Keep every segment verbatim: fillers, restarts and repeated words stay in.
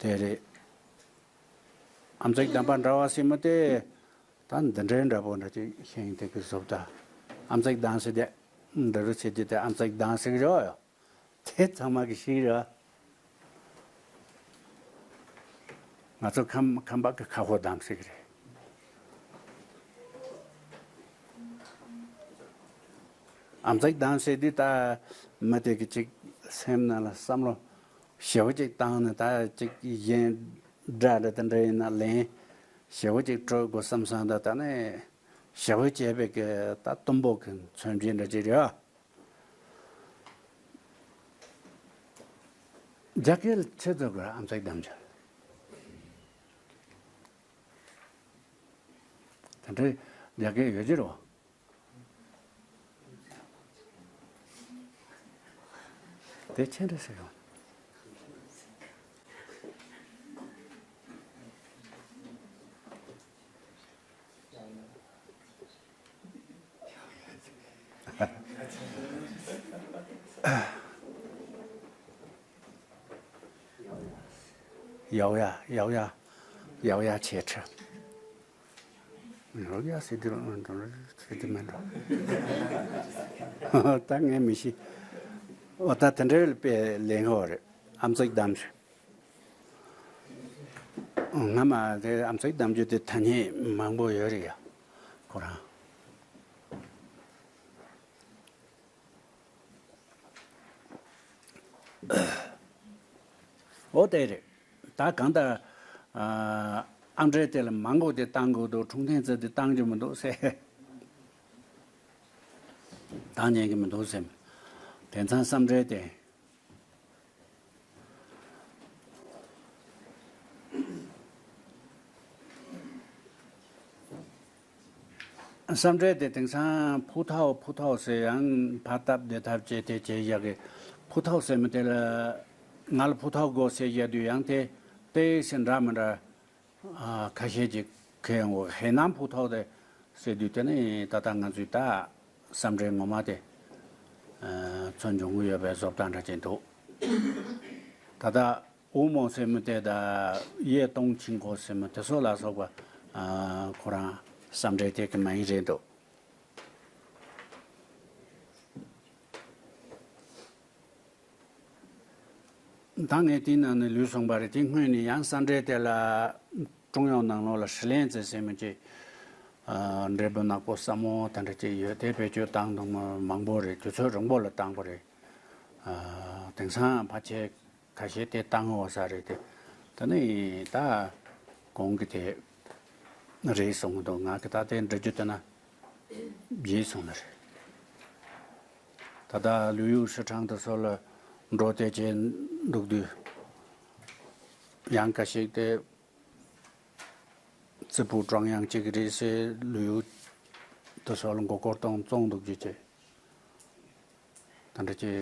དེ་རེད། ཨམ་ཙིག་གདམས་པ་འདྲ་བ་ཟེར་མི་དེ། ད་འདི་འདྲའི་འདྲ་པོ་འདྲ་ཅིག་ཤེས་ཡིན་དེ་གི་བཟོ་ལྟ། ཨམ་ཙིག་གདམས་ཟེར་དེ། འདི་རུ་བྱེད་ཀྱི་དེ་ཨམ་ཙིག་གདམས་ཟེར་གི་རེད་ཡོ། དེ་ཚང་མ་གི་ཤེས་ར། ང་ཚོ་ཁམས་ཁམས་པ་གི་ཁ་ཧོ་གདམས་ཟེར་གི་རེད། ཨམ་ཙིག་གདམས་ཟེར་དུས་ད་མི་དེ་གི་ཅིག་སེམས་ནང་ལ་བསམ་བློ་ཞེ་པོ་ཅིག་བཏང་ནས་ད་ཅིག་གཞན་སྒྲ་འདྲ་དེ་འདྲ་ཡིན་ན་ལན་ཞེ་པོ་ཅིག་སྤྲོད་དགོས་བསམ་བསམ་ད་ད་ནས་ཞེ་པོ་བྱས་པའི་གི་ད་གཏུམ་པོ་གི་མཚོན་བྱེད་འདྲ་ཅིག་རེད། རྒྱ་སྐད་ལ་ཆེད་དུ་དགོས་ཨམ་ཙིག་གདམས་རྒྱུ། དེ་འདྲའི་རྒྱ་སྐད་ཡོད་ཀྱི་རེད། དེ་ཆེ་འདྲ་ཟེར་ཡོང་། ཡའོ་ཡ་ཡའོ་ཡ་ཡའོ་ཡ་ཆེ་ཁྲི། ཡའོ་ཡ་ཟེར་དུས་ཟེར་དུས་མེད་འགྲོ། ད་ངས་མི་ཤེས། འོ་ད་དེ་འདྲའི་དཔེ་ལེན་གོ་རེད། ཨམ་ཙིག་གདམས་རེད། སྔ་མ་དེ་ཨམ་ཙིག་གདམས་རྒྱུ་དེ་ཐ་སྙད་མང་པོ་ཡོད་རེད་ཡ། ཁོ་རང་། འོ་དེ་རེད། ད་གང་ལྟར། ཨ་ཨམ་ཕྲན་དེ་ལ་མང་པོ་དེ་བཏང་དགོས་འདུག་འཁྲུངས་ཐེངས་ཙམ་དེ་བཏང་རྒྱུ་མི་འདུག་ཟེར། བཏང་ཉན་གྱི་མི་འདུག་ཟེར། དེང་སང་བསམ་ཕྲན་དེ། བསམ་ཕྲན་དེ་དེང་སང་ཕུ་ཐའོ་ཕུ་ཐའོ་ཟེར་ཡང་ཕར་བཏབ་འདི་བཏབ་བྱས་དེ་བྱས་བཞག་གི། ཕུ་ཐའོ་ཟེར་མི་དེ་ལ་ང་ལ་ཕུ་ཐའོ་དགོས་ཟེར་བཞག་དུས་ཡང་དེ་ཏོག་ཙམ་འདྲ་མི་འདྲ། ཨ་ཁ་ཤས་ཅིག་ཁེ་ཡོང་གི། ཧེ་ནང་ཕུ་ཐའོ་དེ་ཟེར་དུས་དེ་ནི་ད་ལྟ་ང་ཚོའི་ད་བསམ་ཕྲན་ངོ་མ་དེ་ཨ་ཚོ་འབྱུང་གི་ཡོད་པའི་བཟོ་ལྟ་འདྲ་ཅིག་འདུག་ད་ལྟ་ཨུ་མོ་ཟེར་མི་དེ་དང་གཡས་སྟོང་ཆིང་ཁོ་ཟེར་མི་དེ་ཚོ་ལ་སོགས་པ་ཨ་ཁོ་རང་བསམ་ཕྲན་དེ་གི་མ་ཡིན་རེད་འདུག་ད་ངས་དེའི་ནང་ནས་ལུས་སོང་པ་རེད། དེ་སྔོན་ནས་ཡང་བསམ་ཕྲན་དེ་ལ་ཀྲུང་དབྱང་ནང་ལོགས་ལ་ཧྲི་ལན་ཙེ་ཟེར་མི་ཅིག་ཨ་འབྲས་བུ་ནག་པོ་སྲབ་མོ་དེ་འདྲ་ཅིག་ཡོད། དེ་བེད་སྤྱོད་བཏང་འདུག་མ་མང་པོ་རེད། དུས་ཚོད་རིང་པོ་ལ་བཏང་པ་རེད། ཨ་དེང་སང་ཕལ་ཆེར་ཁ་ཤས་དེ་བཏང་འོ་ས་རེད་དེ། ད་ནི་ད་གོང་གི་དེ་རེད་གསུང་གི་འདུག་ང་གི་ད་དེ་འདྲི་རྒྱུ་དེ་ན་བརྗེད་སོང་ནི་རེད། ད་ལྟ་ལུས་ཡུག་ཧྲི་ཁྲང་དུ་སོགས་ལ་འགྲོ་དེ་བྱས་འདུག་དུས། ཡང་ཁ་ཤས་དེ་རྩི་ཕུག་ཀྲོང་ཡང་གཅིག་རེད་ཟེར། ལུས་ཡུག་དུ་སོགས་ལ་མགོ་སྐོར་གཏོང་བཙོང་འདུག་རྒྱུ་བྱས། ད་འདྲ་ཅིག་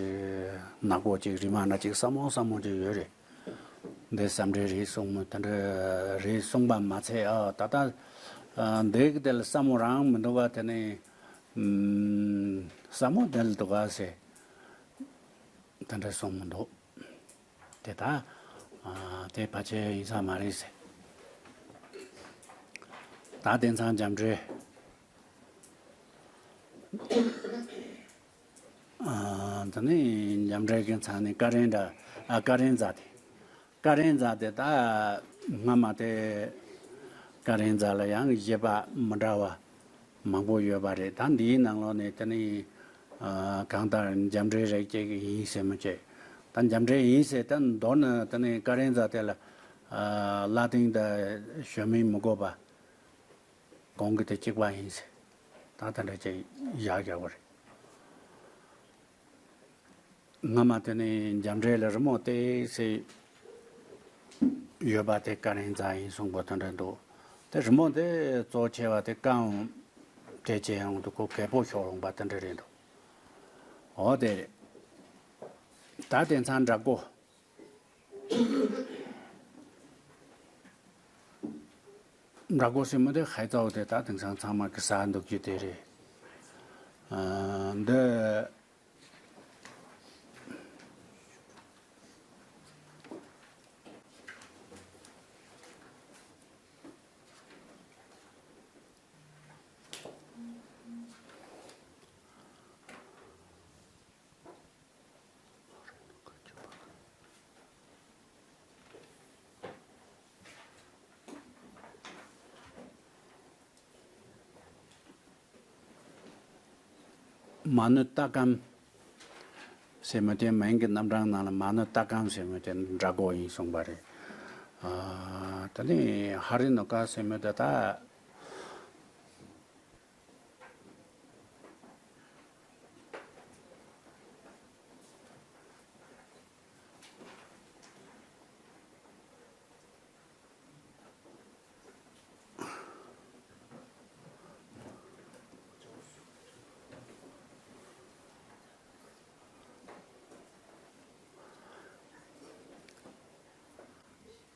ནག་པོ་ཅིག་རི་མ་འདྲ་ཅིག་སྲབ་མོ་སྲབ་མོ་ཅིག་ཡོད་རེད། འདི་བསམ་འདྲ་རེད་གསུངས་མོད། ད་འདྲ་རེད་གསུངས་པ་མ་ཚད། ཨ་ད་ལྟ་ཨ་འདི་གི་དེ་ལ་སྲབ་མོ་རང་མི་འདུག་ག་དེ་ནས་ཨམ་སྲབ་མོ་དེ་ལ་འདུག་ག་ཟེར། ད་འདྲ་གསུངས་མི་འདུག་དེ་ད་ཨ་དེ་ཕལ་ཆེར་ཡིན་ས་མ་རེད་ཟེར། ད་དེང་སང་འཇམ་འབྲས། ཨ་ད་ནི་འཇམ་འབྲས་ཀྱི་མཚན་ནི་ཀ་རན་འདྲ། ཨ་ཀ་རན་ཛ་དེ། ཀ་རན་ཛ་དེ་ད་སྔ་མ་དེ་ཀ་རན་ཛ་ལ་ཡང་བཞེད་པ་མི་འདྲ་བ་མང་པོ་ཡོད་པ་རེད། ད་འདིའི་ནང་ལོགས་ནས་དེ་ནི་ཨ་གང་ལྟར་འཇམ་འབྲས་རེད་ཅེས་ཡིན་ཟེར་མི་བྱེད། ད་འཇམ་འབྲས་ཡིན་ཟེར་ད་མདོར་ན་དེ་ནི་ཀ་རན་ཛ་དེ་ལ་ཨ་ལ་ཏིང་དང་ཞོ་མིན་མི་དགོས་པ། གོང་གི་དེ་གཅིག་པ་ཡིན་ཟེར། ད་དེ་འདྲ་ཅིག་བཞག་རྒྱག་པ་རེད། སྔ་མ་དེ་ནི་འཇམ་འབྲས་ལ་རི་མོ་ཏོག་ཙམ་ཡོད་པ་དེ་ཀ་རན་ཛ་ཡིན་གསུངས་པ་དེ་འདྲ་འདུག་དེ་རི་མོ་དེ་གཙོ་ཆེ་བ་དེ་ཀའོ་དེ་བྱས་ཡོང་དུས་ཁོ་གལ་པོ་ཤོར་ཡོང་པ་དེ་འདྲ་རེད་འདུག་འོ་དེ་རེད། ད་དེང་སང་འདྲ་པོ། འདྲ་པོ་ཟེར་མི་དེ་ཧའེ་ཙའོ་དེ་ད་དེང་སང་ཚང་མ་གི་ཟ་འདུག་རྒྱུ་དེ་རེད། ཨ་འདི། མ་ནུ་ཏ་ཀམ་ཟེར་མི་དེ་མིང་གི་རྣམ་གྲངས་ནང་ལ་མ་ནུ་ཏ་ཀམ་ཟེར་མི་དེ་འདྲ་གོ་ཡིན་གསུངས་པ་རེད། ཨ། ད་ནི་ཧ་རི་ནུ་ཀ་ཟེར་མི་དེ་ད།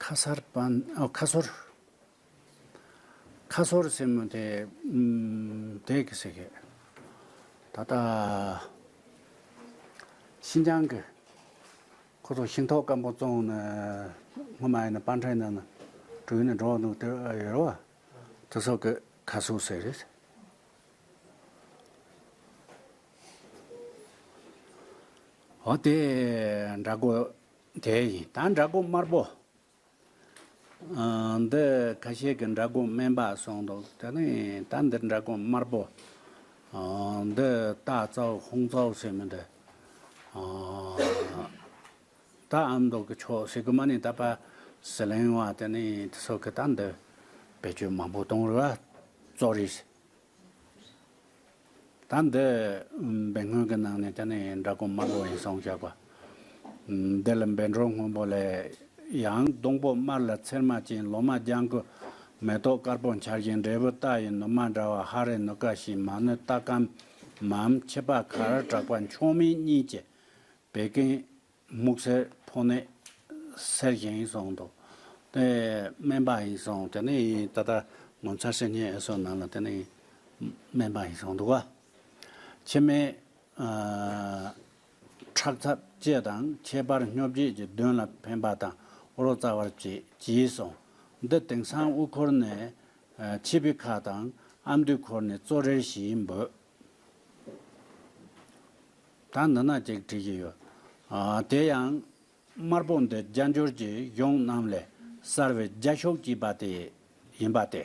ཁ་སར་པན། ཨོ། ཁ་སོར། ཁ་སོར་ཟེར་མི་དེ། ཨམ། དེ་གི་ཟེར་གི། ད་ལྟ་ཤིན་ཅང་གི་ཁོ་ཚོ་ཤིང་ཐོག་སྐམ་པོ་བཙོང་ནས་སྔོན་མ་ཡིན་ན་པན་ཁྲའི་ནང་ན་བྲུས་ནས་འགྲོ་འདུག་དེ་ཡོད་རེད་བ། དེ་ཚོ་གི་ཁ་སོར་ཟེར་རེད། འོ་དེ་འདྲ་གོ་དེ་ཡིན། ད་འདྲ་གོ་དམར་པོ། ཨ། འདི་ཁ་ཤས་ཀྱི་འདྲ་གོ་སྨན་པ་གསུངས་འདུག་དེ་ནས་ད་འདི་འདྲ་གོ་དམར་པོ། ཨ། འདི་ཏ་ཙའོ་ཧོང་ཙའོ་ཟེར་མི་འདི། ཨ། ད་ཨ་མདོ་གི་ཕྱོགས་ཟེར་གི་མ་ནི་ད་པ་ཟི་ལིང་བ་དེ་ནས་དེ་ཚོ་གི་ད་འདི་བེད་སྤྱོད་མང་པོ་གཏོང་རེད་བ། ཙོ་རི། ད་འདི་བན་སྔོན་གྱི་ནང་ནས་དེ་ནས་འདྲ་གོ་དམར་པོ་ཡིན་གསུངས་བཞག་པ། འདི་ལ་བཻ་ཌཱུརྱ་སྔོན་པོ་ལས། ཡང་སྡོང་པོ་དམར་ལ་ཚེར་མ་ཅན། ལོ་མ་ལྗང་ཁུ་མེ་ཏོག་དཀར་པོ་འཆར་ཞིང་འབྲས་བུ་རྟ་ཡི་ནུ་མ་འདྲ་བ། ཧ་རི་ནུ་ཀ་ཞིག་མ་ནུ་ཏ་ཀམ་མམ། ཕྱི་པ་ཁ་ར་གྲགས་པ་མཆོག་མིན་གཉིས་ཀྱི་བད་ཀན་སྨུག་སེར་ཕོ་ནད་སེལ་ཞིང་གསུངས་འདུག་དེ་སྨན་པ་ཡིན་གསུངས། དེ་ནས་ད་ལྟ་ངོ་མཚར་སེམས་ཅན་ཨེ་སོ་ནང་ལ་དེ་ནས་སྨན་པ་ཡིན་གསུངས་འདུག་བ། འཆི་མེད། ཨ། ཁྲག་འཐབ་བཅས་དང་། ཁྱད་པར་སྨྱོ་བྱེད་ཀྱི་གདོན་ལ་ཕན་པ་དང་། རོ་བཙའ་བར་བྱེད་ཅེས་གསུངས། འདི་དེང་སང་དབུ་འཁོར་ནས། ཨ། ཕྱི་པའི་ཁ་དང་ཨ་མདོའི་འཁོར་ནས་ཙོ་རིར་ཞེས་འབོད། ད་འདི་ན་ཅིག་བྲིས་ཀྱི་ཡོད། ཨ། དེ་ཡང་དམར་པོ་འདི་རྒྱ་འབྱོར་གྱི་གཞུང་རྣམས་ལས་གསལ་བའི་རྒྱ་ཤུག་ཅེས་པ་དེ་ཡིན་པ་སྟེ།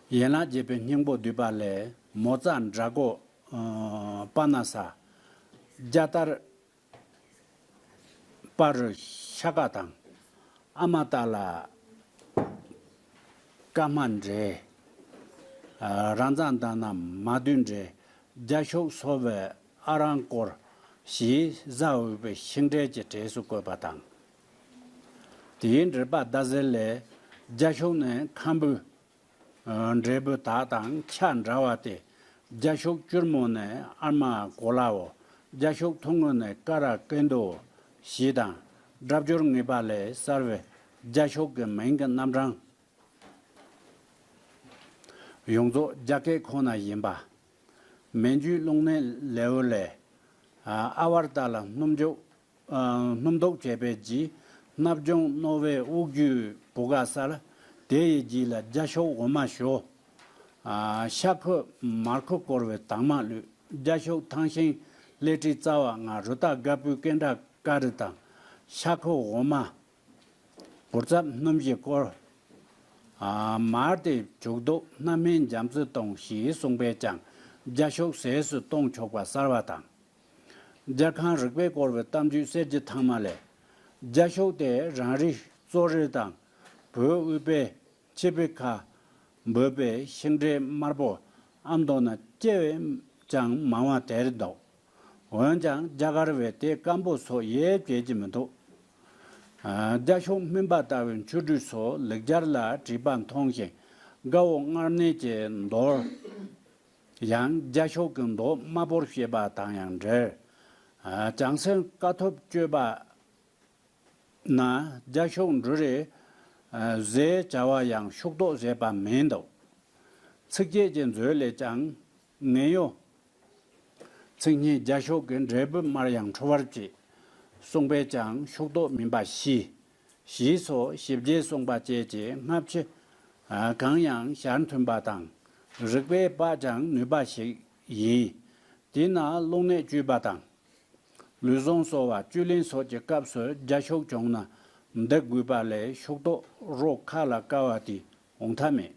ཡན་ལག་བརྒྱད་པའི་སྙིང་པོ་བསྡུས་པ་ལས། མོ་ཙ་འདྲ་གོ། ཨ། པ་ན་ས། རྒྱ་དར་པ་རུ་ཤ་ཀ་དང་། ཨ་མ་ཏ་ལ་ཀ་མ་འདྲེ། ཨ། ར་ཛ་ད་ན་མ་བདུད་འདྲེ། རྒྱ་ཤུག་སོ་བའི་ཨ་རང་སྐོར་ཞེས་བཟའ་འོས་པའི་ཤིང་འབྲས་ཀྱི་གྲས་སུ་བཀོད་པ་དང་། དེའི་འགྲེལ་པ་ཟླ་ཟེར་ལས། རྒྱ་ཤུག་ནི་ཁམ་བུའི་འབྲས་བུ་དག་དང་ཆ་འདྲ་བ་སྟེ། རྒྱ་ཤུག་སྐྱུར་མོ་ནི་ཨར་མ་གོ་ལའོ། རྒྱ་ཤུག་ཐུང་ངུ་ནི་ཀ་ར་ཀེན་དུའོ། ཞེས་དང་། སྒྲ་སྦྱོར་ངེས་པ་ལས་གསལ་བའི་རྒྱ་ཤུག་གི་མིང་གི་རྣམ་གྲངས་ཡོངས་རྫོགས་རྒྱ་སྐད་ཁོ་ན་ཡིན་པ། མན་ཇུའི་རླུང་ནད་ལེའུ་ལས། ཨ། ཨ་ཝར་ཏ་ལ་སྣུམ་འཇུག་ཨ། སྣུམ་བཏོག་བྱས་པའི་རྗེས། སྣབས་ལྗོངས་རྣོ་བའི་དབུགས་རྒྱུའི་བུ་ག་སལ། དེ་ཡི་རྗེས་ལ་རྒྱ་ཤུག་འོ་མ་ཞོ། ཨ། ཤ་ཁུ་མར་ཁུ་བསྐོལ་བའི་དྭངས་མ་བླུད། རྒྱ་ཤུག་ཐང་ཤིང་ལེ་ཏྲི་རྩ་བ་ལྔ། རུ་ཏ་རྒད་པོའི་ཀེན་ཏྲ་ཀ་རི་དང་། ཤ་ཁུ་འོ་མ་བུར་རྩབ་སྣུམ་གྱིས་བསྐོལ། ཨ། མར་དེ་བྱུག་བདུག་སྣ་སྨན་འཇམ་རྩི་གཏོང་ཞེས་གསུངས་པས་ཀྱང་རྒྱ་ཤུག་ཟས་སུ་གཏོང་ཆོག་པ་གསལ་བ་དང་། རྒྱལ་ཁང་རིག་པས་བསྐོར་བའི་གཏམ་རྒྱུད་གསེར་གྱི་ཐང་མ་ལས། རྒྱ་ཤུག་དེ་རང་རིགས་གཙོ་རིགས་དང་བོད་དབུས་པའི་ཆིབས་པའི་ཁ་འབོད་པའི་ཤིང་འབྲས་དམར་པོ་ཨ་མདོ་ན་སྐྱེ་བས་ཀྱང་མང་བ་དེར་འདུག་འོན་ཀྱང་རྒྱ་གར་བས་དེ་སྐམ་པོ་སོགས་ཡེ་བྱེད་ཀྱི་མི་འདུག་རྒྱ་ཤུག་སྨིན་པ་ལྟ་བུའི་མཆོད་སྤྲུལ་སོགས་ལེགས་སྦྱར་ལ་བྲིས་པ་མཐོང་ཞིང་། དགའ་བོ་མངལ་ནད་ཀྱི་མདོར། ཡང་རྒྱ་ཤུག་གི་མདོག་དམར་པོར་བཤད་པ་དང་ཡང་འབྲེལ། བྱང་སེམས་དཀའ་ཐུབ་སྤྱོད་པ་ན་རྒྱ་ཤུག་འབྲུ་རེ་ཟས་བྱ་བ་ཡང་ཤུག་ཏོག་བཟས་པ་མིན་འདུག་ཚིགས་བཅད་ཀྱི་མཛོད་ལས་ཀྱང་ངན་གཡོ། ཚིག་སྙན་རྒྱ་ཤུག་གི་འབྲས་བུ་དམར་ཡང་འཁྲུ་བར་བྱེད། གསུངས་པས་ཀྱང་ཤུག་ཏོག་མིན་པ་ཤེས། ཞེས་སོགས་ཞིབ་རྒྱས་གསུངས་པ་བཅས་ཀྱི་སྔ་ཕྱི་གང་ཡང་ཞལ་མཐུན་པ་དང་། རིགས་པས་དཔག་ཀྱང་ནུས་པ་ཞིག་ཡིན། དེས་ན་རླུང་ནད་བཅོས་པ་དང་། ལུས་ཟུངས་གསོ་བ་བཅུད་ལེན་སོགས་ཀྱི་སྐབས་སུ་རྒྱ་ཤུག་བྱུང་ན་འདི་དགོས་པ་ལས་ཤུག་ཏོག་རོ་ཁ་ལ་བཀལ་བ་དེ་འོང་ཐབས་མེད།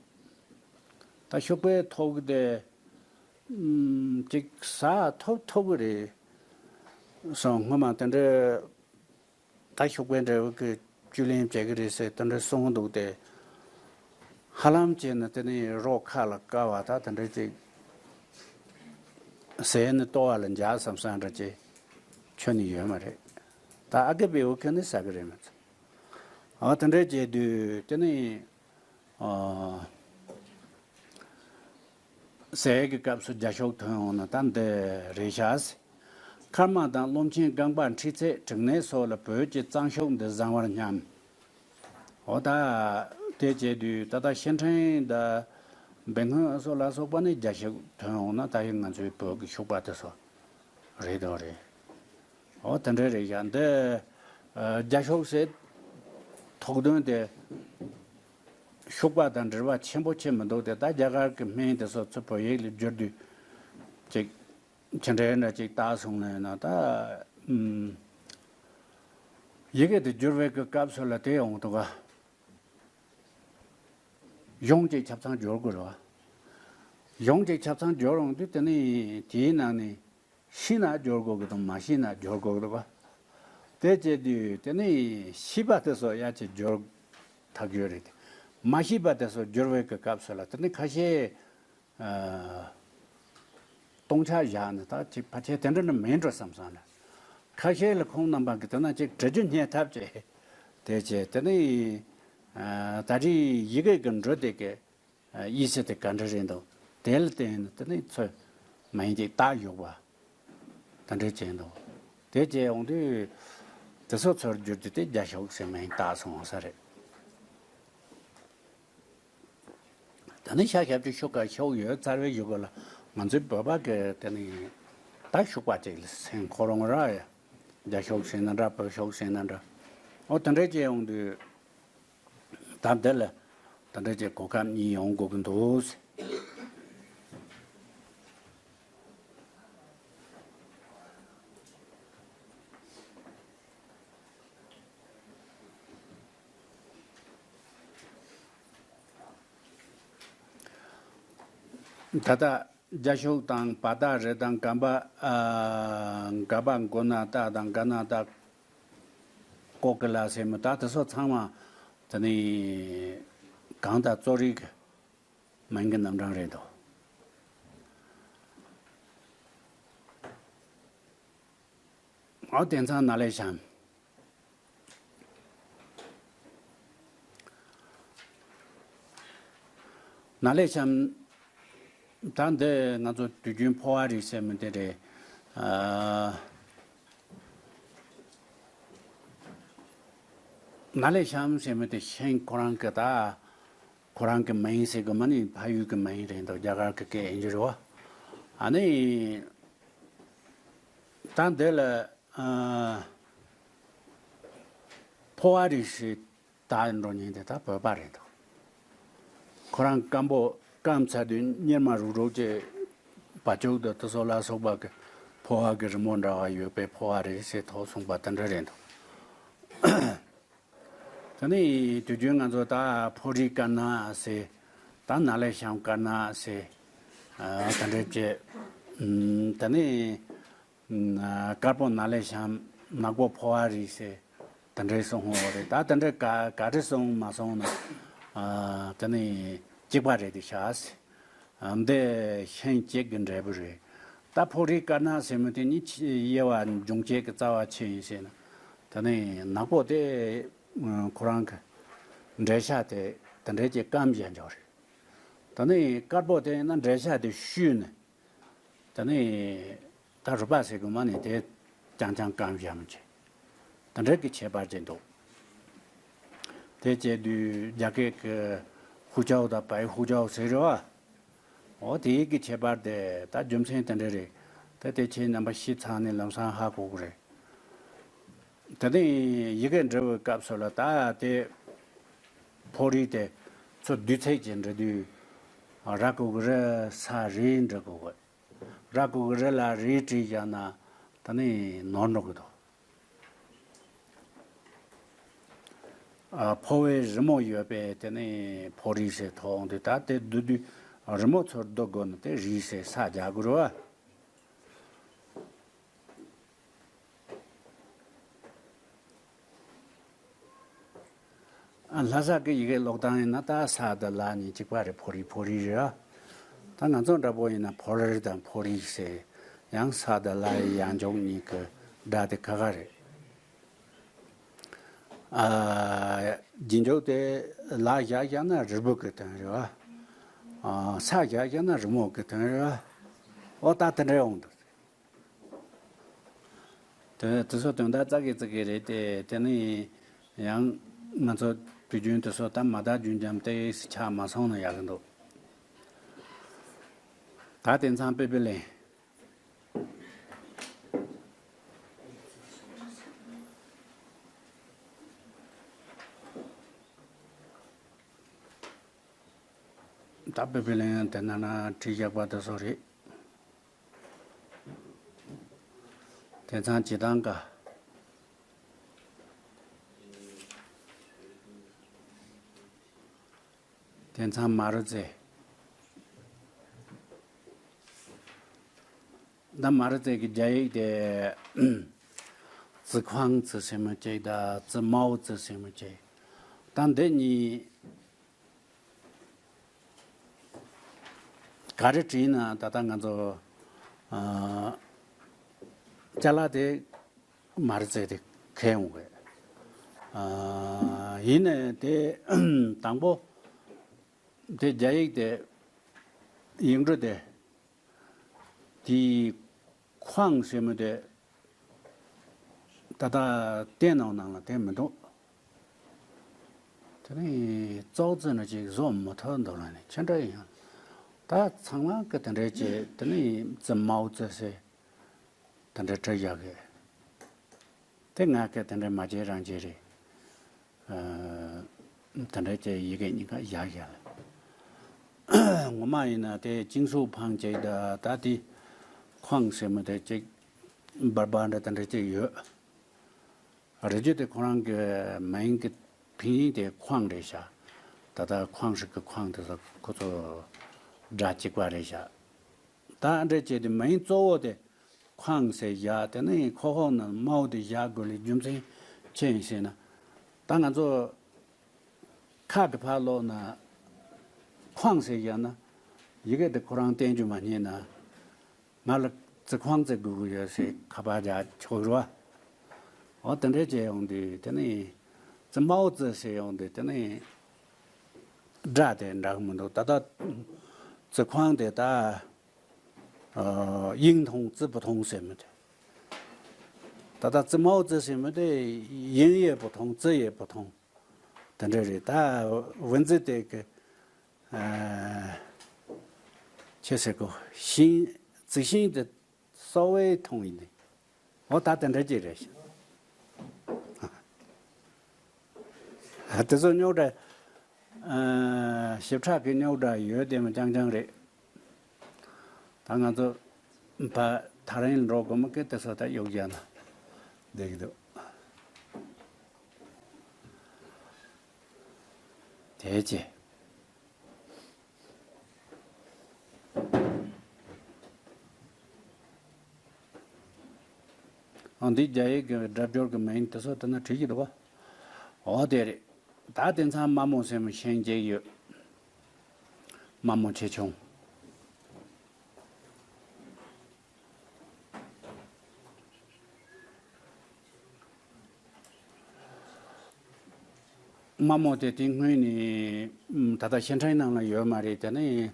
ད་ཤུག་པའི་ཐོག་དེ་ ཨུམ། ཅིག་ཟ་ཐོབ་ཐོབ་གི་རེད་སོང་། སྔོན་མ་དེ་འདྲ་ད་ཤུག་པའི་འབྲས་བུ་གི་བཅུད་ལེན་བྱེད་གི་རེད་ཟེར་དེ་འདྲ་གསུངས་འདུག་སྟེ། ཧ་ལམ་བྱས་ན་དེ་ནི་རོ་ཁ་ལ་བཀལ་བ་ད་དེ་འདྲ་ཅིག་ཟས་ནི་ལྟོ་བ་ལ་འཇགས་བསམ་བསམ་འདྲ་ཅིག་ཁྱོན་ནས་ཡོད་མ་རེད། ད་ཨ་གི་བེའུ་ཁེ་ནི་ཟ་གི་རེད་མ་ཚད། ཨ་དེ་འདྲ་བྱས་དུས་དེ་ནི། ཨ། ཟས་ཀྱི་སྐབས་སུ་རྒྱ་ཤུག་ཐོན་འོང་ན་ད་འདི་རེད་ཤག། མཁལ་མ་དང་རློམ་ཆེན་རྐང་པ་མཁྲིས་ཚད་བྲེག་ནད་སོགས་ལ་བོད་ཀྱི་གཙང་ཤུག་འདི་བཟང་བར་སྙམ། འོ་ད། དེ་བྱས་དུས་ད་ལྟ་ཤིང་ཕྲན་དང་། སྦལ་སྔོན་སོགས་ལ་སོགས་པ་ནི་རྒྱ་ཤུག་ཐོན་འོང་ན་ད་ཡིན་ང་ཚོའི་བོད་ཀྱི་ཤུག་པ་དེ་ཚོ་རེད་དོ་རེད། འོ་དེ་འདྲ་རེད་ཤག། འདི། ཨ། རྒྱ་ཤུག་ཟེར་ཐོགས་དོན་དེ་ཤུག་པ་དང་འབྲེལ་བ་ཆེན་པོ་ཆེ་མི་འདུག་སྟེ། ད་རྒྱ་གར་གྱི་སྨན་དེ་ཚོ་ཚུར་བོད་ཡིག་ལ་བསྒྱུར་དུས་ཅིག་ཅི་འདྲའི་འདྲ་ཅིག་བཏགས་སོང་ན་ཡིན་ན་ད། ཨུམ། ཡི་གེ་དེ་བསྒྱུར་བའི་གི་སྐབས་སུ་ལ་དེ་ཡོང་འདུག་ག། གཞུང་གཅིག་ཆ་ཚང་སྦྱོར་དགོས་རེད་བ། གཞུང་གཅིག་ཆ་ཚང་སྦྱོར་ཡོང་དུས་དེ་ནི་དེའི་ནང་ནས་ཤེས་ན་སྦྱོར་དགོས་ཀྱི་དང་མ་ཤེས་ན་སྦྱོར་དགོས་ཀྱི་རེད་བ། དེ་བྱས་དུས་དེ་ནི་ཤེས་པ་དེ་ཚོ་ཡར་ཅིག་སྦྱོར་ཐག་ཆོད་རེད་དེ། མ་ཤེས་པ་དེ་ཚོ་སྦྱོར་བའི་གི་སྐབས་སུ་ལ་དེ་ནི་ཁ་ཤས། ཨ། སྟོང་ཆ་བཞག་ནས་ད་ཅིག་ཕལ་ཆེར་དེ་འདྲ་ནི་མིན་འགྲོ་བསམ་སོང་ལ། ཁ་ཤས་ལ་ཁོང་རྣམ་པ་གི་དེ་ན་ཅིག་འབྲི་རྒྱུ་རྙེད་ཐབས་བྱས། དེ་བྱས་དེ་ནི། ཨ། ད་རེས་ཡི་གེ་གི་འབྲུ་དེ་གི། ཨ། དབྱེ་ཚད་དེ་ག་འདྲ་རེད་འདུག་དེ་ལ་བརྟེན་ནས་དེ་ནི་ཚོས་མིང་ཅིག་བཏགས་ཡོད་པ། དེ་འདྲ་བྱས་འདུག་དེ་བྱས་འོང་དུས། དེ་ཚོ་ཚུར་བསྒྱུར་དུས་དེ་རྒྱ་ཤུག་ཟེར་མིང་བཏགས་སོང་ས་རེད། ད་ནི་ཤ་ཞབས་ཀྱི་ཤུག་ག་ཤུག་ཡོད་ཚར་བའི་གཞུག་གུ་ལ་ང་ཚོའི་བོད་པ་གི་དེ་ནི་ད་ཤུག་པ་ཅིག་ལ་སེང་ཁོ་རང་ར་ཡ། རྒྱ་ཤུག་ཟེར་ན་འདྲ་བོད་ཤུག་ཟེར་ན་འདྲ། ཨོ་དེ་འདྲ་བྱས་ཡོང་དུས་ད་འདི་ལ་དེ་འདྲ་བྱས་གོ་སྐབས་གཉིས་ཡོང་དགོས་ཀྱི་འདུག་ད་ལྟ་རྒྱ་ཤུག་དང་བ་དག་རི་དང་གམ་པ། ཨ། ག་པ་མགོ་ན་ཏ་དང་ག་ན་ཏ། ཀོ་ཀི་ལ་ཟེར་མི་ད་དེ་ཚོ་ཚང་མ་དེ་ནི་གང་ལྟར་གཙོ་རིག་གི་མིང་གི་རྣམ་གྲངས་རེད་འདུག་ཨོ་དེང་སང་ན་ལེ་ཤམ། ན་ལེ་ཤམ། ད་འདི་ང་ཚོ་དུས་རྒྱུན་ཕོ་བ་རིགས་ཟེར་མི་དེ་རེད། ཨ། ན་ལེ་ཤམ་ཟེར་མི་དེ་ཤིང་ཁོ་རང་གི་ད། ཁོ་རང་གི་མིང་ཟེར་གི་མ་ནི་ཕ་ཡུལ་གི་མིང་རེད་འདུག་རྒྱ་གར་གི་སྐད་ཡིན་གྱི་རེད་བ། ཨ་ནི། ད་འདི་ལ། ཨ། ཕོ་བ་རིགས་ཤིག་ད་འགྲོ་ཉིན་དེ་ད་བོད་པ་རེད་འདུག་ཁོ་རང་སྐམ་པོ་སྐམ་ཚར་དུས་གཉེར་མ་རུག་རུག་ཅེས་བ་ཕྱུགས་དང་དེ་ཚོ་ལ་སོགས་པ་གི་ཕོ་བ་གི་རི་མོ་འདྲ་བ་ཡོད་པའི་ཕོ་བ་རིགས་ཤིག་ཐོག་སོང་པ་དེ་འདྲ་རེད་འདུག་ད་ནི་དུས་རྒྱུན་ང་ཚོ་ད་ཕོ་རིགས་དཀར་ནག་ཟེར། ད་ན་ལེ་ཤམ་དཀར་ནག་ཟེར། ཨ། ད་འདྲ་བྱས། ཨུམ། ད་ནི། ཨ། དཀར་པོ་ན་ལེ་ཤམ། ནག་པོ་ཕོ་བ་རིགས་ཟེར། ད་འདྲ་སོང་ཧོ་རེད། ད་ད་འདྲ་ག་ག་འདྲ་སོང་མ་སོང་ན། ཨ། ད་ནི་གཅིག་པ་རེད་དེ་ཤག་ཟེར། ཨ། འདི་ཤིང་གཅིག་གི་འབྲས་བུ་རེད། ད་ཕོ་རིགས་དཀར་ནག་ཟེར་མི་དེ་ནི་ཆེ་དབྱེ་བ་འབྱུང་བྱེད་ཀྱི་རྩ་བ་ཆི་ཡིན་ཟེར་ན། ད་ནི་ནག་པོ་དེ་ཁོ་རང་གི་འབྲས་ཆ་དེ་ད་འབྲས་ཀྱི་སྐམ་བཞག་འཇོག་རེད། ད་ནི་དཀར་པོ་དེ་ཡིན་ན་འབྲས་ཆ་དེ་བཤུས་ནས། ད་ནི་ད་རུས་པ་ཟེར་གི་མ་ནི་དེ་རྐྱང་རྐྱང་སྐམ་བཞག་མི་བྱེད། ད་འབྲས་ཀྱི་ཁྱད་པར་ཅན་འདུག་དེ་བྱས་དུས་རྒྱ་སྐད་ཀྱི་ཧུ་ཅའོ་དང་པའི་ཧུ་ཅའོ་ཟེར་རེད་བ། འོ་དེའི་གི་ཁྱད་པར་དེ་ད་རྒྱུ་མཚན་དེ་འདྲ་རེད། ད་དེ་ཁྱེད་རྣམ་པ་ཤེས་ཚར་ནས་ལམ་སང་ཧ་གོ་གི་རེད། དེ་ནས་ཡི་གེ་འབྲི་བའི་སྐབས་སུ་ལ་ད་དེ་ཕོ་རིགས་དེ་ཚོ་བསྡུས་ཚིག་ཅིག་འབྲི་དུས། ར་གི་གུ་རི་ས་རི་འབྲི་དགོས་གི། ར་གི་གུ་རི་ལ་རི་བྲིས་བཞག་ན་ད་ནི་ནོར་འགྲོ་གི་འདུག་ཨ། ཕོ་བའི་རི་མོ་ཡོད་པའི་དེ་ནི་ཕོ་རིགས་ཟེར་ཐོག་འདི་ད་དེ་བསྡུ་དུས་ རི་མོ་ཚོར་སྡུད་དགོས་ན་དེ་རི་ཟེར་ས་རྒྱག་དགོས་རེད་བ། ཨ། ལྷ་ས་གི་ཡི་གེ་ཀློག་སྟངས་ཡིན་ན་ད་ས་དང་ལ་གཉིས་གཅིག་པ་རེད། ཕོ་རི་ཕོ་རི་རེད་ཨ། ད་ང་ཚོ་འདྲ་པོ་ཡིན་ན་ཕོ་རི་དང་ཕོ་རི་ཟེར། ཡང་ས་དང་ལ་ཡི་ཡང་འཇོག་གཉིས་ཀྱི་སྒྲ་དེ་ཁ་ཁ་རེད། ཨ། རྗེས་འཇུག་དེ་ལ་བཞག་བཞག་ན་རིལ་བུ་གི་དོན་རེད་བ། ཨ། ས་བཞག་བཞག་ན་རི་མོ་གི་དོན་རེད་བ། འོ་ད་དེ་འདྲ་ཡོང་འདུག་དེ་དེ་ཚོ་དོན་དག་ཙག་གི་ཙིག་གི་རེད་དེ། དེ་ནི་ཡང་ང་ཚོ་དུས་རྒྱུན་དེ་ཚོ་ད་མ་དག་རྒྱུན་འབྱམས་ཏེ་ཆགས་མ་སོང་ན་ཡག་གི་འདུག་ད་དེང་སང་པི་པི་ལིང་། ད་པི་པི་ལིང་དེ་ན་ན་བྲིས་བཞག་པ་དེ་ཚོ་རེད། དེང་སང་བྱེད་སྟངས་ཀ། དེང་སང་མ་རུ་ཙེ། ད་མ་རུ་ཙེ་གི་རྒྱ་ཡིག་དེ། ཙི་ཁང་ཙི་ཟེར་མི་གཅིག་དང་ཙི་མའོ་ཙི་ཟེར་མི་གཅིག་ད་འདི་གཉིས། ག་རེ་བྲིས་ན་ད་ལྟ་ང་ཚོ། ཨ། ཅ་ལག་དེ་མ་རེད་ཟེར་ཏེ་ཁེལ་ཡོང་གི། ཨ། ཡིན་ནའི་དེ་དང་པོ་དེ་རྒྱ་ཡིག་དེ་ཡིག་འབྲུ་དེ། དེའི་ཁོང་ཟེར་མི་དེ་ད་ལྟ་བསྟན་ནང་ནང་ལ་དེ་མི་འདུག་དེ་ནི་ཙོག་ཙེ་ནི་ཅིག་བཟོ་མི་ཐུབ་འདུག་ལ་ནི་ཁྱེད་འདྲ་ཡིན། ད་ཚང་མ་གི་དེ་འདྲའི་ཅིག་དེ་ནི་ཙི་མའོ་ཙི་ཟེར་དེ་འདྲ་བྲིས་བཞག་གི། དེ་ང་གི་དེ་འདྲ་མ་བྱེད་རང་བྱེད་རེད། ཨ། དེ་འདྲ་བྱས་ཡི་གེ་གཉིས་ཀ་བཞག་བཞག་ལ། ངོ་མ་ཡིན་ན་དེ་ཅིང་སུའུ་ཕང་ཅིག་དང་ད་དེ་ཁོང་ཟེར་མི་དེ་ཅིག་འབར་འབར་འདྲ་དེ་འདྲ་ཅིག་ཡོད། རེ་ཅོ་དེ་ཁོ་རང་གི་མིང་གི་ཕིང་ཡིག་དེ་ཁོང་རེད་ཤག་ད་ལྟ་ཁོང་ཧྲི་གི་ཁོང་དེ་ཚོ་ཁོ་ཚོ་སྒྲ་གཅིག་པ་རེད་ཤག་ད་འདྲ་བྱས་ཏེ་མིང་གཙོ་བོ་དེ་ཁོང་ཟེར་བཞག་དེ་ནི་ཁོ་ཁོང་ན་མའོ་དེ་བཞག་དགོས་ལས་རྒྱུ་མཚན་ཅི་ཡིན་ཟེར་ན། ད་ང་ཚོ་ཁ་གི་ཕར་ཀློག་ན་ཁོང་ཟེར་བཞག་ན་ཡི་གེ་དེ་ཁོ་རང་བསྟན་རྒྱུ་མ་རྙེད་ན། ང་ལ་ཙི་ཁོང་ཙི་དགོས་ཀྱི་ཡོད་ཟེར་ཁ་པར་རྒྱག་ཆོག་རེད་བ། འོ་དེ་འདྲས་བྱས་ཡོང་དུས་དེ་ནི་ཙི་མའོ་ཙི་ཟེར་ཡོང་དུས་དེ་ནི་སྒྲ་དེ་འདྲ་གི་མི་འདུག་ད་ལྟ་ཙི་ཁོང་དེ་ད་ཨ་音通字不通ཟེར་མི་དེ། ད་ལྟ་ཙི་མའོ་ཙི་ཟེར་མི་དེ་音也不通字也不通དེ་འདྲ་རེད། ད་文字དེ་གི་ཨ་ཁྱེད་ཟེར་གོ་ཤིང་ཙི་ཤིང་དེ་稍微通一点འོ་ད་དེ་འདྲ་ཅིག་རེད། ཨ་དེ་ཚོ་རྙོག་དྲ་ཨ་ཞིབ་ཕྲ་གི་རྙོག་དྲ་ཡོད་དེ་མ་རྐྱང་རྐྱང་རེད། ད་ང་ཚོ་ཕ་ཐག་རིང་འགྲོ་དགོས་མི་གི་དེ་ཚོ་ད་གཡུག་རྒྱག་ན་བསྡད་ཀྱི་འདུག་དེ་ཅི། ཨ་འདི་རྒྱ་ཡིག་གི་སྒྲ་སྦྱོར་གྱི་མིང་དེ་ཚོ་དེ་ན་བྲིས་ཀྱི་འདུག་ག་འོ་དེ་རེད། ད་དེང་སང་མ་མོ་ཟེར་མི་ཤེས་ཀྱི་ཡོད། མ་མོ་ཆེ་ཆུང་། མ་མོ་དེ་དེ་སྔོན་ནས་ད་ལྟ་བཤད་ཁྲིད་ནང་ལ་ཡོད་མ་རེད། དེ་ནས་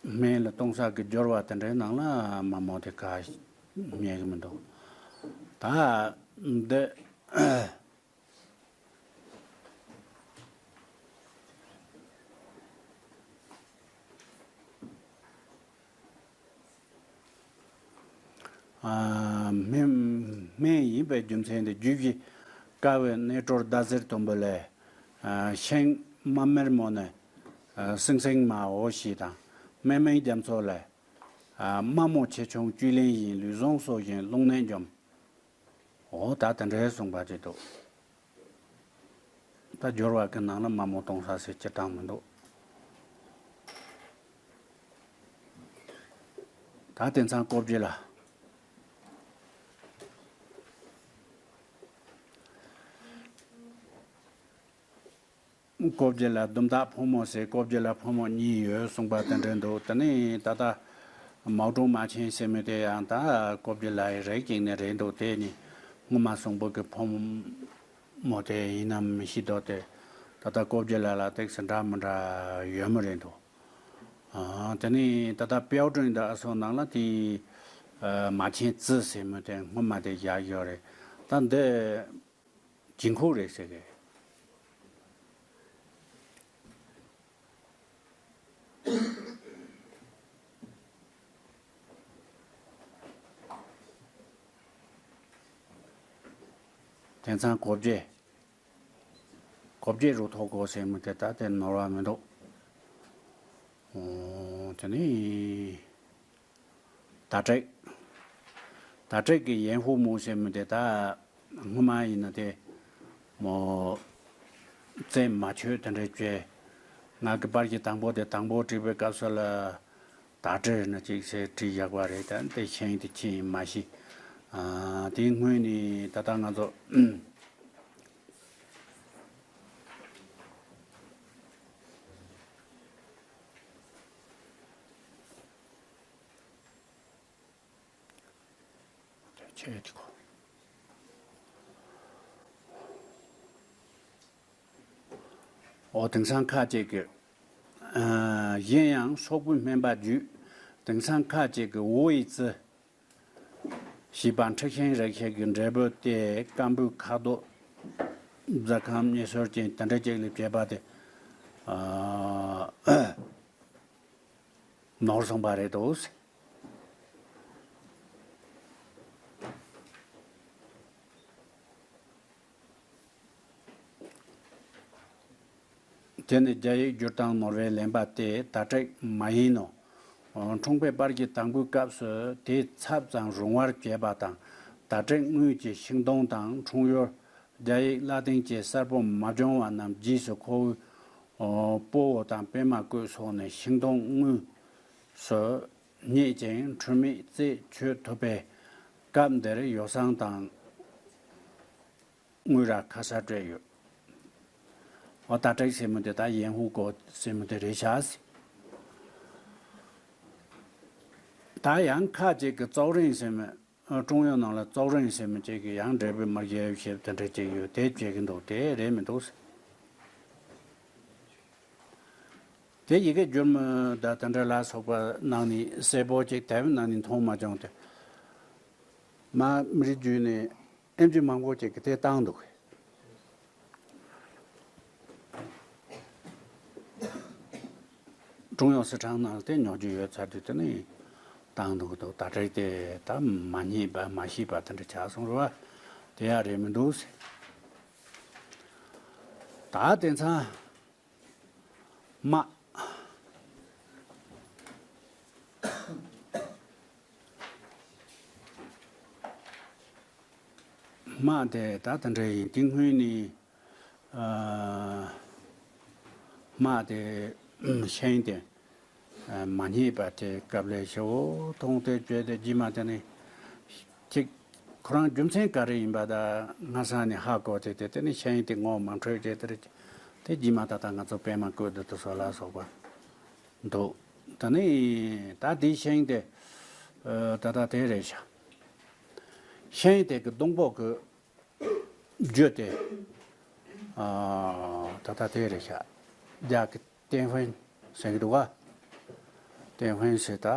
སྨན་ལ་གཏོང་ས་གི་སྦྱོར་བ་དེ་འདྲའི་ནང་ལ་མ་མོ་དེ་ག་རྙེད་གི་མི་འདུག་ད་འདི། སྨན་སྨན་ཡིན་པའི་རྒྱུ་མཚན་དེ་རྒྱུད་བཞི་དཀའ་བའི་གནས་གྲོལ་ཟླ་ཟེར་དུམ་བུ་ལས། ཤིང་མ་མེར་མོ་ནས་སིང་སིང་མའོ་ཞེས་དང་སྨན་སྨན་རྒྱ་མཚོ་ལས། མ་མོ་ཆེ་ཆུང་བཅུད་ལེན་ཡིན་ལུས་ཟུངས་གསོ་ཞིང་རླུང་ནད་འཇོམས། འོ་ད་དེ་འདྲའི་གསུངས་པ་ཅིག་འདུག་ད་སྦྱོར་བ་གི་ནང་ལ་མ་མོ་གཏོང་ས་ཟེར་སྤྱིར་བཏང་མི་འདུག་ད་དེང་སང་ཀོ་བརྗེ་ལ། ཀོ་བརྗེ་ལ་དུམ་བདག་ཕོ་མོ་ཟེར། ཀོ་བརྗེ་ལ་ཕོ་མོ་གཉིས་ཡོད་གསུངས་པ་དེ་འདྲ་འདུག་དེ་ནས་ད་ལྟ་མའོ་ཀྲུང་མ་ཆེན་ཟེར་མི་དེ་ཡང་ད་ཀོ་བརྗེ་ལ་ཡི་རིགས་ཅིག་ནས་རེད་འདུག་དེ་ནི་སྔོན་མ་གསུངས་པོ་གི་ཕོ་མོ་དེ་ཡིན་ནམ་མི་ཤེས་དོ། དེ་ད་ལྟ་ཀོ་བརྗེ་ལ་ལ་ཏོག་ཙམ་འདྲ་མི་འདྲ་ཡོད་མི་རེད་འདུག་ཨ། དེ་ནས་ད་ལྟ་པེའོ་ཀྲུང་དང་ཨ་སོ་ནང་ལ་དེ་ཨ་མ་ཆེན་ཙི་ཟེར་མི་དེ་སྔོན་མ་དེ་བཞག་ཡོད་རེད། ད་འདི་ཅིན་ཁུ་རེད་ཟེར་གི། དེང་སང་ཀོ་བརྗེ། ཀོ་བརྗེ་རུ་ཐོག་གོ་ཟེར་མི་དེ་ད་དེ་ནོར་བ་མི་འདུག་ཨོ། དེ་ནི། ད་དྲེག་ད་དྲེག་གི་ཡན་ཧུ་མུ་ཟེར་མི་དེ་ད་སྔོན་མ་ཡིན་ན་དེ་མོ་རྩེད་མ་ཆོད་དེ་འདྲ་བྱས། ང་གི་པར་གྱི་དང་པོ་དེ་དང་པོ་བྲིས་པའི་སྐབས་སུ་ལ་ད་དྲེག་ན་ཅིག་ཟེར་བྲིས་བཞག་པ་རེད། ད་དེ་ཤེས་དེ་ཅི་ཡིན་མ་ཤེས། ཨ། དེ་སྔོན་ནས་ད་ལྟ་ང་ཚོ། ཆེ་དེ་ཁོ། ཨོ། དེང་སང་ཁ་ཅིག་གི། ཨ། གཞན་ཡང་སོག་པོའི་སྨན་པ་བརྒྱུད་དེང་སང་ཁ་ཅིག་གི་ཝུ་ཡི་ཙི་ཞེས་པ་འཁྲི་ཤིང་རིགས་ཤིག་གི་འབྲས་བུ་སྟེ་སྐམ་པོའི་ཁ་དོག་རྫ་ཁམ་མཉེ་སོལ་ཅན་དེ་འདྲ་ཅིག་ལས་བྱས་པ་དེ། ཨ། ནོར་སོང་པ་རེད་དོ། དེ་ནི་རྒྱ་ཡིག་བསྒྱུར་སྟངས་ནོར་བའི་ལེན་པ་སྟེ་ད་དྲེག་མ་ཡིན་ནོ། འཁྲུངས་པའི་པར་གྱི་དང་པོའི་སྐབས་སུ་དེའི་ཚབ་ཙམ་རུང་བར་བྱས་པ་དང་། ད་དྲེག་དངུལ་གྱི་ཤིང་སྡོང་དང་འཁྲུངས་ཡུལ་རྒྱ་ཡིག་ལ་ཏིང་གི་གསལ་པོ་མ་བྱུང་བ་རྣམས་རྗེས་སུ་ཁོ་བོའི་སྤོ་བོ་དང་པད་མ་བཀོད་སོགས་ནས་ཤིང་སྡོང་དངོས་སུ་རྙེད་ཅིང་འཁྲུལ་མེད་རྩད་ཆོད་ཐུབ་པས། སྐབས་འདིར་ཡོ་བསྲང་དང་དངུལ་ར་ཁ་ས་སྤྲད་ཡོད། འོ། ད་དྲེག་ཟེར་མི་དེ་ད་ཡན་ཧུ་གོ་ཟེར་མི་དེ་རེད་ཤག་ད་ཡང་ཁ་ཅིག་གི་ཙོག་རིང་ཟེར་མི། ཨ། ཀྲུང་ཡོན་ནང་ལ་ཙོག་རིང་ཟེར་མི་ཅིག་གི་ཡང་འབྲས་བུ་མར་རྒྱལ་ཞེས་དེ་འདྲ་ཅིག་ཡོད། དེ་བྱེད་ཀྱི་འདུག་དེ་རེད་མི་འདུག་དེ་ཡི་གེ་བསྒྱུར་མི་ད་དེ་འདྲ་ལ་སོགས་པ་ནང་ནས་གསལ་པོ་ཅིག་དེབ་ནང་ནས་མཐོང་མ་བྱུང་སྟེ། མ་མི་རིགས་བརྒྱུད་ནས་ཨེམ་ཆི་མང་པོ་ཅིག་གིས་དེ་བཏང་འདུག་ཀྲུང་དབྱང་སི་ཁྲོན་ནང་དེ་ཉོ་རྒྱུ་ཡོད་ཚར་དུས་དེ་ནས་བཏང་འདུག་འདུག་ད་དྲེག་དེ་ད་མ་རྙེད་པ་མ་ཤེས་པ་དེ་འདྲ་ཆགས་སོང་རེད་བ། དེ་ཡང་རེད་མི་འདུག་ད་དེང་སང་། དམག་དམག་དེ་ད་དེ་འདྲ་ཡིན། དེ་སྔོན་ནས། ཨ། དམག་དེ་ཤིང་དེ་མ་རྙེད་པ་དེ་སྐབས་ལ་ཞེ་པོ་མཐོང་སྟེ་བྱས་ཏེ། རྗེས་མ་དེ་ནས་ཅིག་ཁོ་རང་རྒྱུ་མཚན་ག་རེ་ཡིན་པ་ད་སྔ་ས་ནས་ཧ་གོ་སྟེ། དེ་དེ་ནས་ཤིང་དེ་ངོ་མ་འཕྲོད་བྱས་དེ་རེད། དེ་རྗེས་མ་ད་ལྟ་ང་ཚོ་པད་མ་བཀོད་དེ་དུ་སོ་ལ་སོགས་པ་འདུག་ད་ནི་ད་དེའི་ཤིང་དེ། ཨ། ད་ལྟ་དེ་རེད་ཤག་ཤིང་དེ་གི་སྡོང་པོ་གི་རྒྱུ་དེ། ཨ། ད་ལྟ་དེ་རེད་ཤག་རྒྱ་གི་ཏེན་ཧྥིན་ཟེར་གི་འདུག་ག་ཏེན་ཧྥིན་ཟེར་ད།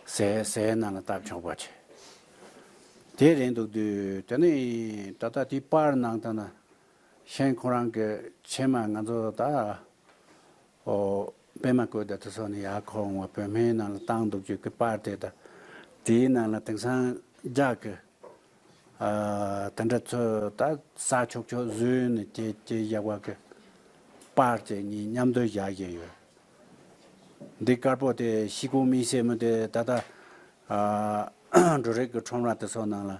ཟས་ཟས་ནང་ལ་བཏབ་ཆོག་པ་བྱས། དེ་རེད་འདུག་དུས་དེ་ནི་ད་ལྟ་དེའི་པར་ནང་ད་ན། ཤིང་ཁོ་རང་གི་ཕྱེ་མ་ང་ཚོ་ད། ཨོ། པད་མ་བཀོད་དེ་དུ་སོ་ནས་ཡར་འཁོར་འོང་བ་བོད་སྨན་ནང་ལ་བཏང་འདུག་རྒྱུ་གི་པར་དེ་ད། དེའི་ནང་ལ་དེང་སང་རྒྱ་གི། ཨ། དེ་འདྲ་ཚོ་ད་ཟ་ཆོག་ཆོག་བཟོས་ནས་དེ་དེ་བཞག་པ་གི་པར་དེ་གཉིས་མཉམ་དུ་བཞག་བཞིན་ཡོད། འདི་དཀར་པོ་དེ་ཤི་ཀུ་མི་ཟེར་མི་དེ་ད་ལྟ། ཨ། འབྲུ་རིགས་ཀྱི་ཁྲོམ་ར་དེ་ཚོ་ནང་ལ་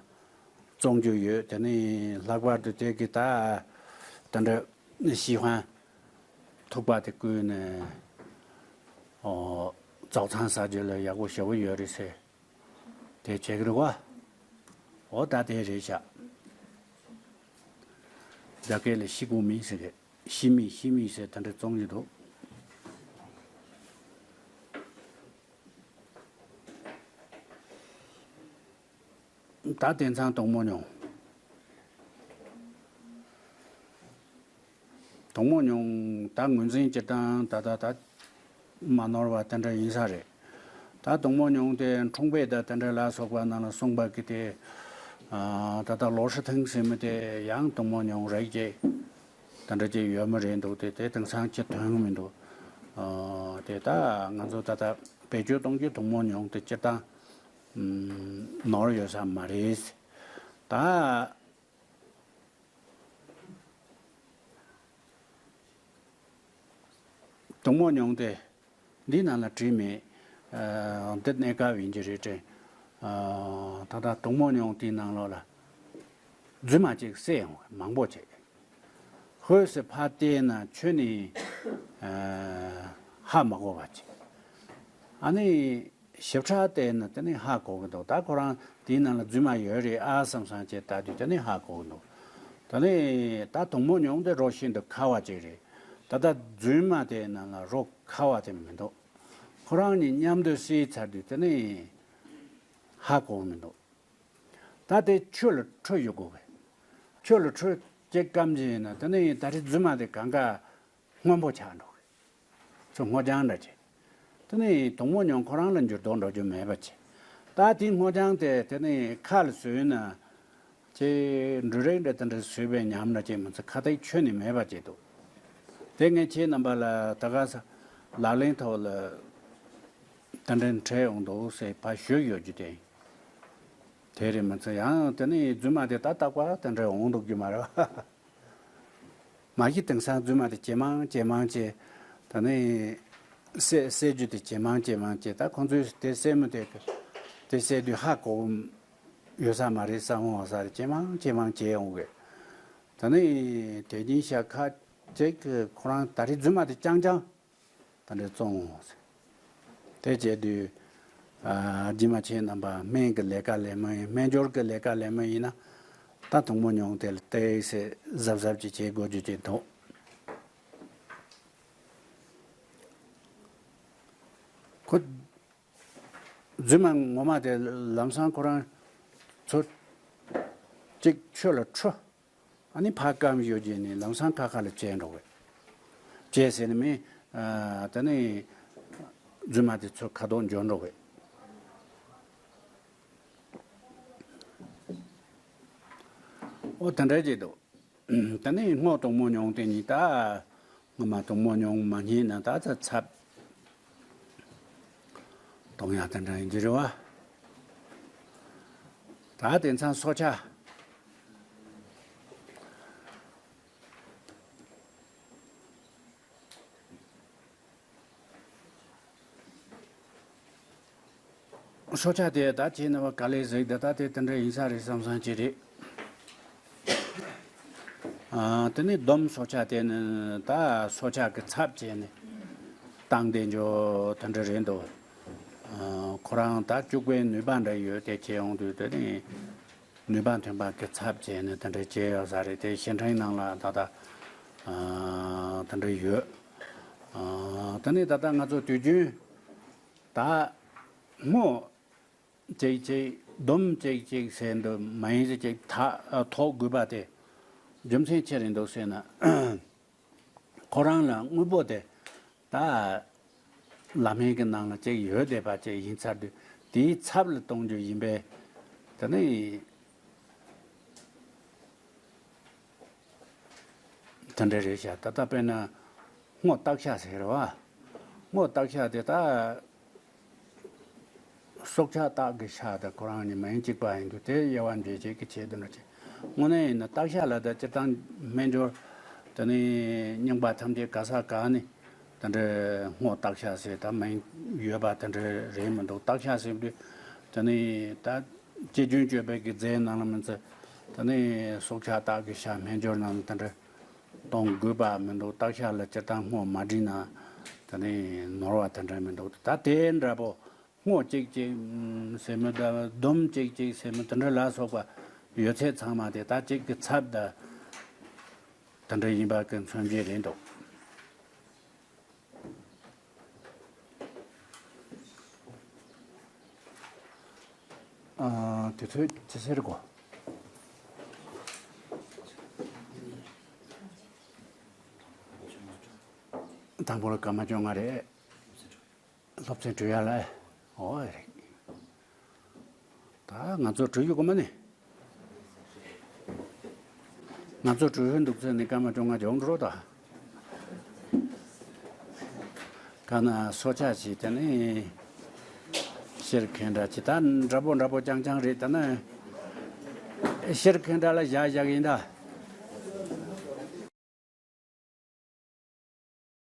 བཙོང་རྒྱུ་ཡོད། དེ་ནས་ལྷག་པར་དུ་དེ་གི་ད་དེ་འདྲ་ཤི་ཧྥན་ཐུག་པ་དེ་བསྐུས་ནས། ཨོ། བཙོག་ཚང་ཟ་རྒྱུ་ལ་ཡག་པོ་ཞེ་པོ་ཡོད་རེད་ཟེར། དེ་བྱེད་ཀྱི་རེད་བ། འོ་ད་དེ་རེད་ཤག་རྒྱ་སྐད་ལ་ཤི་གུ་མིང་ཟེར་གི། ཤི་མི་ཤི་མི་ཟེར་དེ་འདྲ་བཙོང་གི་འདུག་ད་དེང་སང་དོག་མོ་ཉུང་། དོག་མོ་ཉུང་ད་ངོས་འཛིན་སྤྱིར་བཏང་ད་ད་ད་མ་ནོར་བ་དེ་འདྲ་ཡིན་ས་རེད། ད་དོག་མོ་ཉུང་དེ་འཁྲུངས་པའི་ཟླ་དེ་འདྲ་ལ་སོགས་པ་ནང་ལ་གསུངས་པ་གི་དེ། ད་ད་ལོ་ཧྲི་ཐེང་ཟེར་མི་དེ་ཡང་དོག་མོ་ཉུང་རེད་ཅེས་དེ་འདྲ་ཅིག་ཡོད་མི་རེད་འདུག་དེ་དེ་དེང་སང་ཅི་ཐོན་གི་མི་འདུག་དེ་ད་ང་ཚོ་ད་ད་བེད་སྤྱོད་གཏོང་རྒྱུ་དོག་མོ་ཉུང་དེ་སྤྱིར་བཏང་ནོར་ཡོད་ས་མ་རེད། ད་དོག་མོ་ཉུང་དེ་འདི་ནང་ལ་བྲིས་མེད། འདི་གནས་སྐབས་ཡིན་གྱི་རེད་དྲན། ད་ལྟ་དོག་མོ་ཉུང་དེའི་ནང་ལོགས་ལ་རྫུན་མ་ཅིག་བསད་ཡོང་བས་མང་པོ་བྱས། ཧོས་སུ་ཕར་བལྟས་ན་ཁྱོན་ནས་ཧ་མ་གོ་བ་བྱས། ཨ་ནི། ཞིབ་ཕྲ་བལྟས་ན་དེ་ནི་ཧ་གོ་གི་འདུག་ད་ཁོ་རང་དེའི་ནང་ལ་རྫུན་མ་ཡོད་རེད་ཨ་བསམ་བསམ་བྱས་ལྟ་དུས་དེ་ནི་ཧ་གོ་གི་འདུག་ད་ནི་ད་དོག་མོ་ཉུང་དེ་རོ་ཤིན་ཏུ་ཁ་བ་ཅིག་རེད། ད་ལྟ་རྫུན་མ་དེའི་ནང་ལ་རོ་ཁ་བ་དེ་མི་འདུག་ཁོ་རང་གཉིས་མཉམ་དུ་བསྲེས་ཚར་དུས་དེ་ནི་ཧ་གོ་གི་མི་འདུག་ད་དེ་ཆུ་ལ་འཁྲུ་ཡོད་དགོས་གི། ཆུ་ལ་འཁྲུ་ཅེས་སྐམ་གྱི་ཡིན་ན་དེ་ནི་ད་རེས་རྫུན་མ་དེ་གང་ག་སྔོན་པོ་ཆགས་འགྲོ་གི། ཚུར་སྔོ་ལྗང་འདྲ་བྱས། དེ་ནི་དོག་མོ་ཉུང་ཁོ་རང་ལ་འགྱུར་ལྡོག་འགྲོ་རྒྱུ་མེད་པ་བྱས། ད་དེའི་སྔོ་ལྗང་དེ་དེ་ནི་ཁ་ལ་ཟོས་ན། ཅེས་འབྲུ་རིགས་འདྲ་དེ་འདྲ་ཟོས་པའི་ཉམས་འདྲ་ཅིག་མི་ཚེ་ཁ་ཐེག་ཁྱོན་ནས་མེད་པ་བྱས་འདུག་དེ་ངས་ཁྱེད་རྣམ་པ་ལ་ད་ག་ས་ལག་ལེན་ཐོག་ལ་དེ་འདྲ་འཕྲད་འོང་འདུག་ཟེར་ཕར་ཞུས་ཡོད་རྒྱུ་དེ། དེ་རེད་མི་ཚེ་ཡང་དེ་ནི་རྫུན་མ་དེ་ད་རྟག་པར་དེ་འདྲ་འོང་འདུག་རྒྱུ་མ་རེད། མ་གཞི་དེང་སང་རྫུན་མ་དེ་ཇེ་མང་ཇེ་མང་བྱས། ད་ནི་བསད་བསད་རྒྱུ་དེ་ཇེ་མང་ཇེ་མང་བྱས། ད་ཁོང་ཚོས་དེ་བསད་མི་དེ་དེ་བསད་དུས་ཧ་གོ་ཡོད་ས་མ་རེད་བསམ་འོང་ས་རེད། ཇེ་མང་ཇེ་མང་བྱས་འོང་གི། ད་ནི་དེ་ཉིན་ཤ་ཁ་ཅིག་ཁོ་རང་ད་རེས་རྫུན་མ་དེ་རྐྱང་རྐྱང་ད་འདྲ་བཙོང་འོང་ཟེར། དེ་བྱས་དུས། ཨ། རྗེས་མ་ཁྱེད་རྣམ་པ་སྨན་གྱི་ལས་ཀ་ལས་མི་ཡིན། སྨན་སྦྱོར་གྱི་ལས་ཀ་ལས་མི་ཡིན་ན། ད་དོག་མོ་ཉུང་དེ་ལ་ཏོག་ཙམ་གཟབ་གཟབ་ཅིག་བྱེད་དགོས་རྒྱུ་ཅིག་འདུག་ཁོ། རྫུན་མ་ངོ་མ་དེ་ལམ་སང་ཁོ་རང་ཚུར་གཅིག་ཆུ་ལ་འཁྲུ། ཨ་ནི་ཕར་སྐམ་ཡོད་རྗེས་ནས་ལམ་སང་ཁ་ཁ་ལ་བཅད་འགྲོ་བས། བཅད་ཟེར་ནི་མིན། ཨ། དེ་ནི་རྫུན་མ་དེ་ཚུར་ཁ་དོག་འགྱུར་འགྲོ་བས། ཨོ་དེ་འདྲ་བྱེད་དོ། དེ་ནི་སྔོ་དོག་མོ་ཉུང་དེ་ཉིད་ད། སྔོན་མ་དོག་མོ་ཉུང་མ་རྙེད་ན་ད་ཚ་ཚབ། གཏོང་ཡག་དེ་འདྲ་ཡིན་གྱི་རེད་བ། ད་དེང་སང་སྲོག་ཆགས། སྲོག་ཆགས་དེ་ད་ཁྱེད་རྣམ་པ་ག་ལེར་གཟིགས། ད་ད་དེ་དེ་འདྲ་ཡིན་ས་རེད་བསམ་བསམ་ཅིག་རེད། ཨ། དེ་ནས་སྡོམ་སྲོག་ཆགས་དེ་ནི་ད་སྲོག་ཆགས་ཀྱི་ཚབ་བྱས་ནས་བཏང་བསྡད་འཇོག་དེ་འདྲ་རེད་འདུག་ཨ། ཁོ་རང་ད་སྐྱུག་པའི་ནུས་པ་འདྲ་ཡོད་དེ་བྱས་ཡོང་དུས་དེ་ནི་ནུས་པ་ཐོན་པ་གི་ཚབ་བྱས་ནས་དེ་འདྲ་བྱས་ཡོད་ས་རེད། དེ་བཤད་ཁྲིམས་ནང་ལ་ད་ལྟ་ཨ་དེ་འདྲ་ཡོད། ཨ། དེ་ནས་ད་ལྟ་ང་ཚོ་དུས་རྒྱུན་ད་སྔོ་ཅིག་ཅིག་སྡོམ་ཅིག་ཅིག་ཟེར་འདུག་མ་ཡིན་ཅིག་ཅིག་ཐག་ཐོག་དགོས་པ་དེ་རྒྱུ་མཚན་ཅི་རེད་འདུག་ཟེར་ན། ཁོ་རང་ལ་དངོས་པོ་དེ་ད་ལམ་སྨན་གྱི་ནང་ལ་ཅིག་ཡོད་བསྡད་པ་ཅིག་ཡིན་ཚར་དུས་དེའི་ཚབ་ལ་གཏོང་རྒྱུ་ཡིན་པས། དེ་ནི་དེ་འདྲ་རེད་ཤག་ད་ལྟ་དཔེར་ན་སྔོ་སྟག་ཤ་ཟེར་བ། སྔོ་སྟག་ཤ་དེ་ད། སྲོག་ཆགས་སྟག་གི་ཤ་དང་ཁོ་རང་གཉིས་མིང་གཅིག་པ་ཡིན་དུས་དེ་དབྱེ་བ་འབྱེད་བྱེད་ཀྱི་ཆེད་དུ་འདྲ་ཆེ། དངོས་གནས་ཡིན་ན་སྟག་ཤ་ལ་ད་སྤྱིར་བཏང་སྨན་སྦྱོར་དེ་ནི་རྙིང་པ་ཐམས་ཅད་ག་ས་ག་ནས་དེ་འདྲའི་སྔོ་སྟག་ཤ་ཟེར་ད་མིང་ཡོད་པ་དེ་འདྲ་རེད་མི་འདུག་སྟག་ཤ་ཟེར་དུས་དེ་ནི་ད་སྐྱེ་རྒྱུན་གཅོད་པའི་གི་རྫས་ནང་ལ་མིན་ཚེ་དེ་ནི་སྲོག་ཆགས་སྟག་གི་ཤ་སྨན་སྦྱོར་ནང་ལ་དེ་འདྲ་གཏོང་དགོས་པ་མི་འདུག་སྟག་ཤ་ལ་སྤྱིར་བཏང་སྔོ་མ་བྲིས་ན། ད་ནི་ནོར་བ་དེ་འདྲ་མི་འདུག་ད་དེ་འདྲ་པོ་སྔོ་གཅིག་གཅིག་ཟེར་མི་ད་སྡོམ་གཅིག་གཅིག་ཟེར་མི་དེ་འདྲ་ལ་སོགས་པ་ཡོད་ཚད་ཚང་མ་དེ་ད་གཅིག་གི་ཚབ་ད་དེ་འདྲ་ཡིན་པ་གི་མཚོན་བྱེད་རེད་འདུག་ཨ། དེ་ཚོས་ཅི་ཟེར་གོ། དང་པོ་ལ་སྐར་མ་བཅོ་ལྔ་རེད། སློབ་ཚན་གྲོལ་ཡ་ལ། ཨོ་རེད། ད་ང་ཚོ་གྲོལ་རྒྱུ་དགོས་མ་ནི། ང་ཚོ་གྲོལ་ཧོན་འདུག་ཚེ་ནི་སྐར་མ་བཅོ་ལྔ་སྦྱོང་འགྲོ་ད། ག་ན་སོ་ཆ་ཞིག་དེ་ནི་ཤེར་ཁེན་འདྲ་ཅི་ད་འདྲ་པོ་འདྲ་པོ་རྐྱང་རྐྱང་རེད་ད་ན། ཤེར་ཁེན་འདྲ་ལ་བཞག་བཞག་ཡིན་ད།